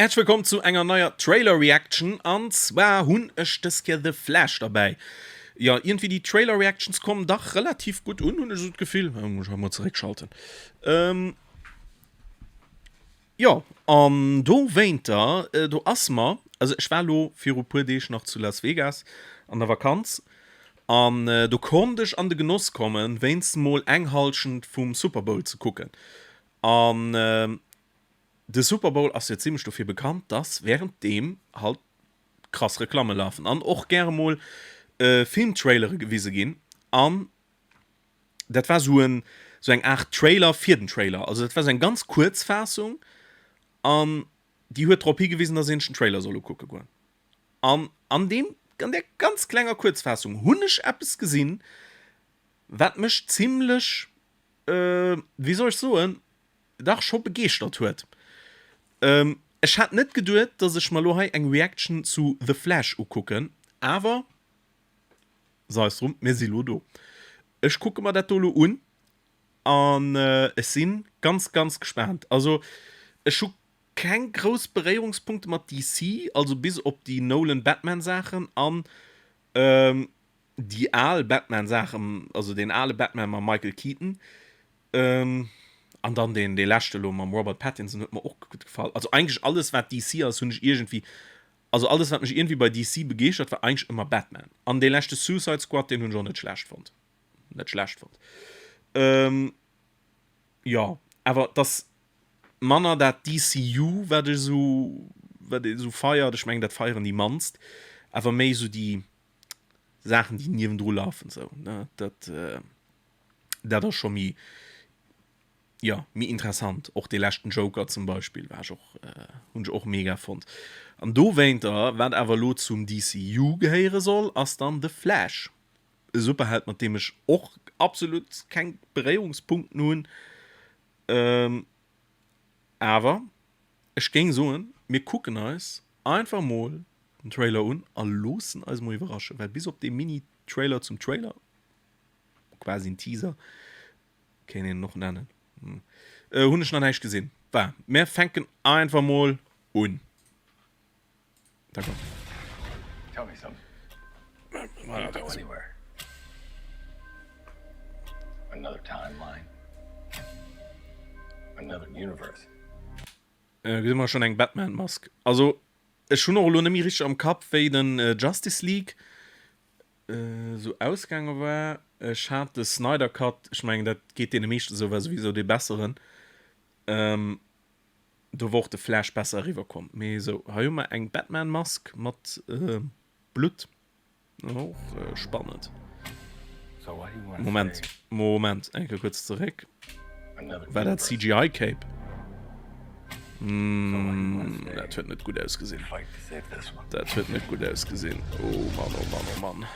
Häerzlech wëllkomm zu enger neier Trailer Reaction an zwar hunn ech dës Kéier The Flash derbäi. Jo iergendwéi déi Trailer Reactions kommen dach relativ gutt un hunn ech esou d'Gefill. Muss ech hei mol zeréckschalten. Jo an dowéinter do ass mer, also ech war lo viru puer Deeg nach zu Las Vegas an der Vakanz an do konnt ech an de Genoss kommen wéinst mol eng Hallschent vum Super Bowl ze kucken an De Super Bowl ass jo zimlech dofir bekannt, dass während deem halt krass Reklamme lafen an och gäre mol Filmtrailere gewise ginn. An dat war sou en, sou eng Aart Trailer fir den Trailer. Also dat war sou eng ganz kuerz Faassung an déi huet drop higewisen, dass een sech den Trailer soll ukucke goen. An an deem, an där ganz klenger Kuerzfaassung hunn ech eppes gesinn, wat mech zimlech, wéi soll ech soen, dach scho begeeschtert huet. Ech hat net geduet, dass ech mer lo hei eng Reaction zu The Flash ukucken, awer sei es drum, mir si lo do. Ech kucke mer dat do lo un an ech si ganz, ganz gespaant. Also ech hu keng grouss Beréierungspunkte mat DC, also bis op déi Nolan Batman Saachen an déi al Batman Saachen, also deen ale Batman mam Michael Keaton. An dann deen dee leschte lo mam Robert Pattinson huet mer och gutt gefall. Also eigentlech alles wat DC ass hunn ech iergendwéi, also alles wat mech iergendwéi bei DC begeeschtert war eigentlech ëmmer Batman. An dee leschte Suicide Squad deen hunn ech och net schlecht fonnt. Net schlecht fonnt. Jo awer dass manner dat DCU wat ech esou wat een esou feiert, ech mengen dat feieren déi mannst, awer méi esou déi Saachen déi niewendru lafen esou ne dat. Dat ass scho méi, jo, méi interessant. Och dee leschten Joker zum Beispill war ech och, hunn ech och mega fonnt. An dowéinter, wat awer elo zum DCU gehéiere soll, ass dann The Flash, e Superheld, mat deem ech och absolut keng Beréierungspunkten hunn. Awer ech géing soen, mir kucken eis einfach mol den Trailer un a loossen eis mol iwwerraschen, well bis op dee Mini-Trailer zum Trailer, quasi en Teaser, kéint een en och nennen, hunn ech nach näischt gesinn. Voilà, mär fänken einfach mol un. D'accord. Tell me something. Voilà, go anywhere. Another timeline. Another universe. Äh, gesi mer schon eng Batman-Mask. Also, ech hunn och elo net méi richteg am Kapp, wéi den Justice League Esou ausgaange war. Ech hat de Snyder Cut, ech mengen dat geet deene meeschten esou, war souwisou dee besseren. Do wor och de Flash besser eriwwer komm. Mee esou, hei hu mer eng Batman Mask mat Blutt, och spannend. Moment, Moment, eng Kéier kuerz zeréck. War dat CGI Cape? Mm, dat huet net gutt ausgesinn. Dat huet net gutt ausgesinn. Oh Mann, oh Mann, oh Mann.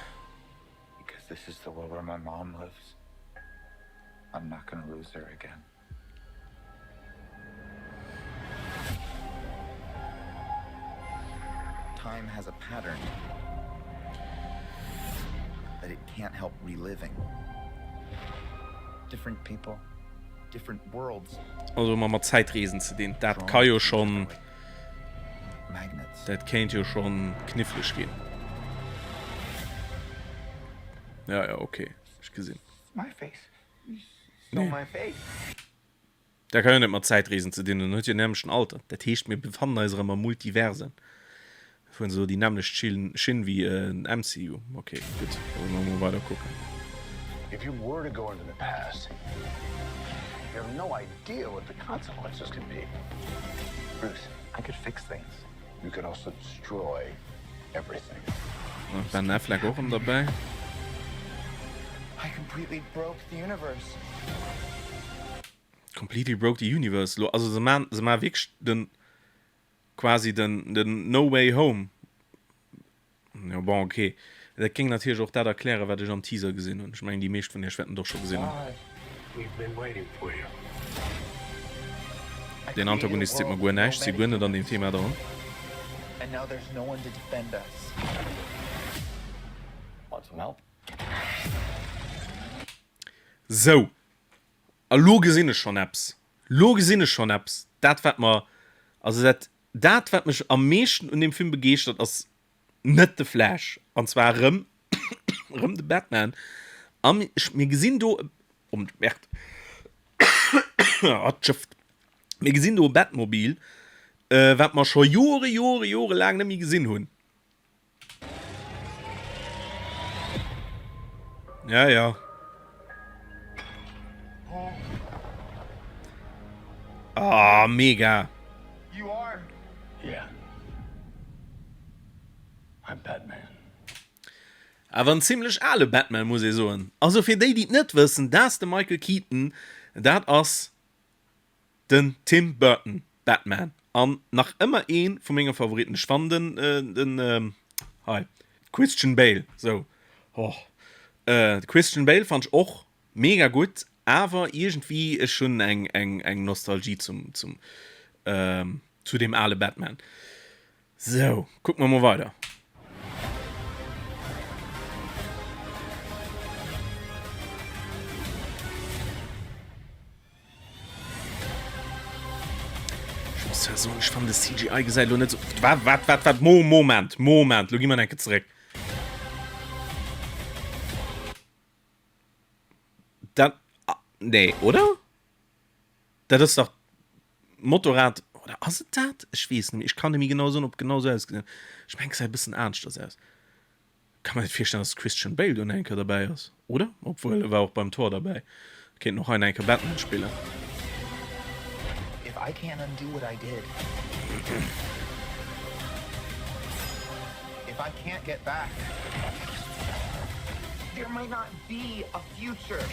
This is the world where my mom lives. I'm not gonna lose her again. Time has a pattern that it can't help reliving. Different people, different worlds. Also mat mat Zäitreesen ze dinn, dat ka jo schonn, dat kéint jo schonn kniffleg ginn. Ja, ja, okay, ech gesinn. My face. Nee. My face. Dat ka jo net mat Zäitreesen ze dinn hunn, en huet jo nämmlechten Alter. Dat heescht, mir befannen eis erëm am Multiverse. Fueren se do déi nämmlecht Schinn wéi den MCU? Ok, gutt, da wëlle mer mol weider kucken. If you were to go into the past, you have no idea what the consequences could be. Bruce, I could fix things. You could also destroy everything. Ben Affleck och erëm derbäi. I completely broke the universe. Completely broke the universe lo also se man se man wierklech den quasi den den No Way Home jo bon ok dat géing natierlech och dat erklären wat ech am Teaser gesinn hunn ech mengen déi meescht vun iech wäerten et och scho gesinn hunn. We've been waiting for you. Den Antagonist seet mer guer näischt, si guer net an deem Thema dran. And now there's no one to defend us. Want some help? Sou, a lo gesinn ech schonn eppes, lo gesinn ech schonn eppes, dat wat mer, also dat. Dat wat mech am meeschten un deem Film begeeschtert ass net de Flash, an zwar erëm erëm de Batman. A mir gesinn do, oh Merde, oh d'Schëfft, mir gesinn do e Batmobil, wat mer scho Jore Jore Jore laang net méi gesinn hunn. Ja, ja. Ah, mega. You are? Yeah. I'm Batman. Awer en zimlech ale Batman, muss ee soen. Also fir déi, déi et net wëssen, dat ass de Michael Keaton, dat ass Den Tim Burton Batman an nach ëmmer een vu menge Favoriten. Ech fannen den den hei Christian Bale sou oh de Christian Bale fannt ech och mega gutt awer iergendwéi ech hunn eng eng eng Nostalgie zum zum zu deem ale Batman. Sou kucke mer mol weider. Ech muss zwar soen, ech fannen de CGI gesäit elo net sou. Wat, wat, wat, wat? Mo, Moment, Moment, lo gi mer eng Kéier zeréck. Dat, nee, oder? Dat ass dach d'Motorrad, oder ass et dat? Ech weess net méi, ech kann net méi genau soen, ob et genau sou ausgesinn huet. Ech mengen, et gesäit e bëssen aneschters aus. Kann mer net virstellen dass Christian Bale do nach eng Kéier derbäi ass, oder? Obwuel e war och beim Thor derbäi, kéint en och hei nach eng Kéier Batman spillen. If I can't undo what I did. If I can't get back. There might not be a future.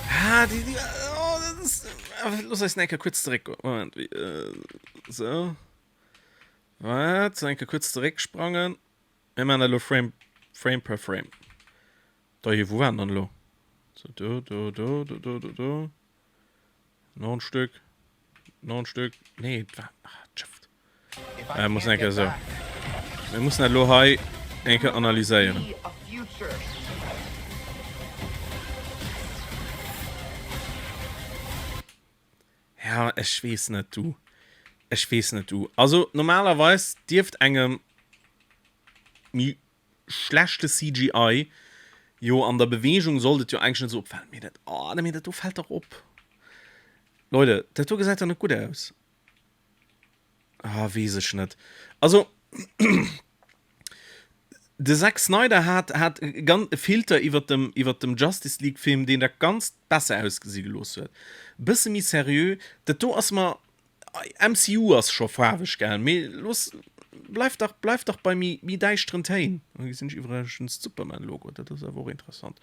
Ah, déi, déi, oh, dat ass, looss eis nach eng Kéier kuerz zeréckgoen. Moment, wéi, sou. Wat? Eng Kéier kuerz zerécksprangen. Mir maachen dat elo Frame, Frame per Frame. Dajee, wou war en dann elo? Sou, do, do, do, do, do, do, do. Noch en Stück. Noch en Stück. Nee, et war, ah, d'Schëfft. Äh, muss eng Kéier sou. Mir mussen dat elo hei eng Kéier analyséieren. Ja, ech weess net, du. Ech weess net, du. Also, normalerweis dierft engem méi schlechte CGI jo an der Bewegung sollt et jo eigentlech net esou opfalen, mee dat, oh, mee dat do fält dach op. Leute, dat do gesäit dach net gutt aus. Ah, weess ech net. Also, de Zack Snyder hat, hat gan e Filter iwwer dem, iwwer dem Justice League Film, deen dat Ganzt besser ausgesi gelooss huet. Bësse méi seriö. Dat do ass mer, MCU ass scho faarweg, gell, mee looss, bleif dach, bleif dach bei méi, méi däischteren Téin. Hei gesinn ech iwwregens d'Superman-Logo, dat ass awer och interessant.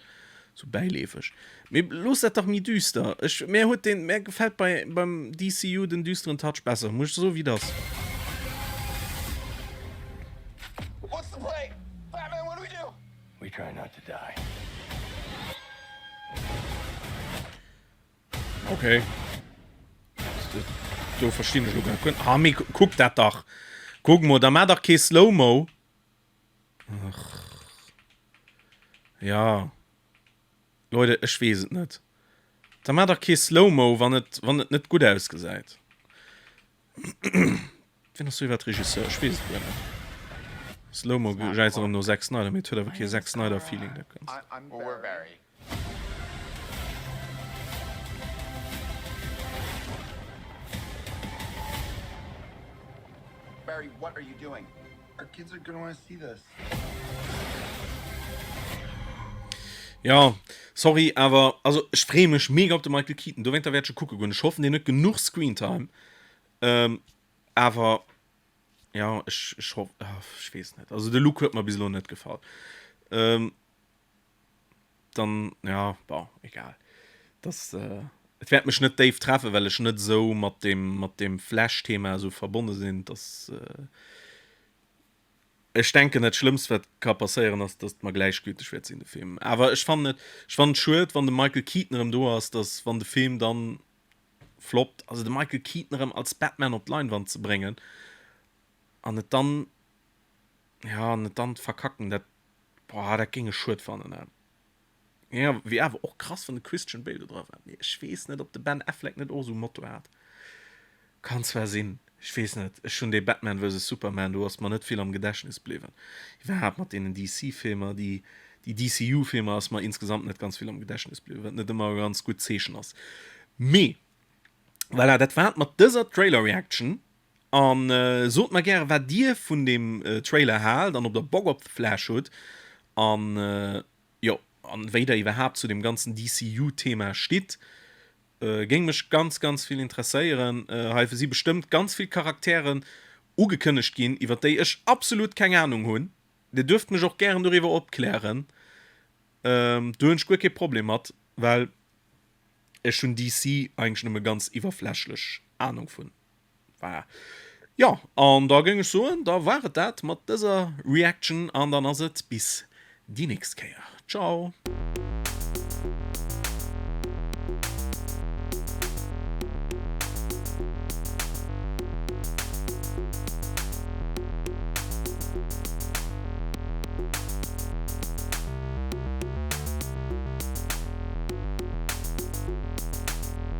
Sou bäileefeg. Mee looss dat dach méi düster. Ech, mär huet deen, mär gefält bei, beim DCU den düsteren Touch besser, muss ech soen wéi et ass. What's the play? Batman, what do we do? We try not to die. Okay. Do verstinn ech lo gar guer. Ah, mee kuck dat dach. Kuck mol, da maach dach kee Slow-Mo. Ach. Ja. Leute, ech weess et net. Da maach dach kee Slow-Mo, wann et, wann et net gutt ausgesäit. Wien ass do iwwert Regisseur? Ech weess et guer net. Slow-Mo gesäit erëm no Zack Snyder, mee et huet awer kee Zack Snyder-Feeling, dat Ganzt. Barry, what are you doing? Our kids are gonna wanna see this. Ja, sorry, awer also ech freeë mech mega op de Michael Keaton, dowéinter wäert ech e kucke goen. Ech hoffen, deen huet genuch Screentime. Ähm, awer ja, ech, ech hoff, ah, ech weess net. Also de Look huet mer bis elo net gefall. Ähm, dann, ja, bon, egal. Das, äh, et wäert mech net déif treffen, well ech net esou mat dem, mat dem Flash-Thema esou verbonne sinn, dass, äh, ech denken, dat Schlëmmst, wat ka passéieren, ass, dass et mer gläichgülteg wäert sinn, de Film. Awer ech fannen et, ech fannen et schued, wann de Michael Keaton erëm do ass, dass, wann de Film dann floppt, also de Michael Keaton erëm als Batman op d'Leinwand ze bréngen an et dann, ja, an et dann verkacken, dat, boah, dat géing ech schued fannen. Ja, wier awer och krass wann de Christian Bale do dra war. Mee ech weess net op de Ben Affleck net och esou Moto hat. Kann zwar sinn, ech weess net. Ech hunn dee Batman vs Superman, do ass mer net vill am Gedächtnis bliwwen. Iwwerhaapt mat deenen DC-Filmer, déi déi DCU-Filmer ass mer insgesamt net ganz vill am Gedächtnis bliwwen, wat net ëmmer e ganz gutt Zeechen ass. Mee voilà, dat war et mat dëser Trailer-Reaction. An sot mer gären wat dir vun deem Trailer haalt an ob der Bock op The Flash hutt. An jo, an wéi der iwwerhaapt zu dem ganzen DCU Thema stitt. Géing mech ganz ganz vill interesséieren. Hei si bestëmmt ganz vill Charakteren ugekënnegt ginn iwwer déi ech absolut keng Ahnung hunn. Dir duerft mech och gären doriwwer opklären. Do hunn ech guer kee Problem mat, well ech hunn DC eigentlech nëmme ganz iwwerflächlech Ahnung vun. Voilà. Jo, an da géing ech soen, da war et dat mat dëser Reaction an dann ass et bis déi nächst Kéier. Ciao!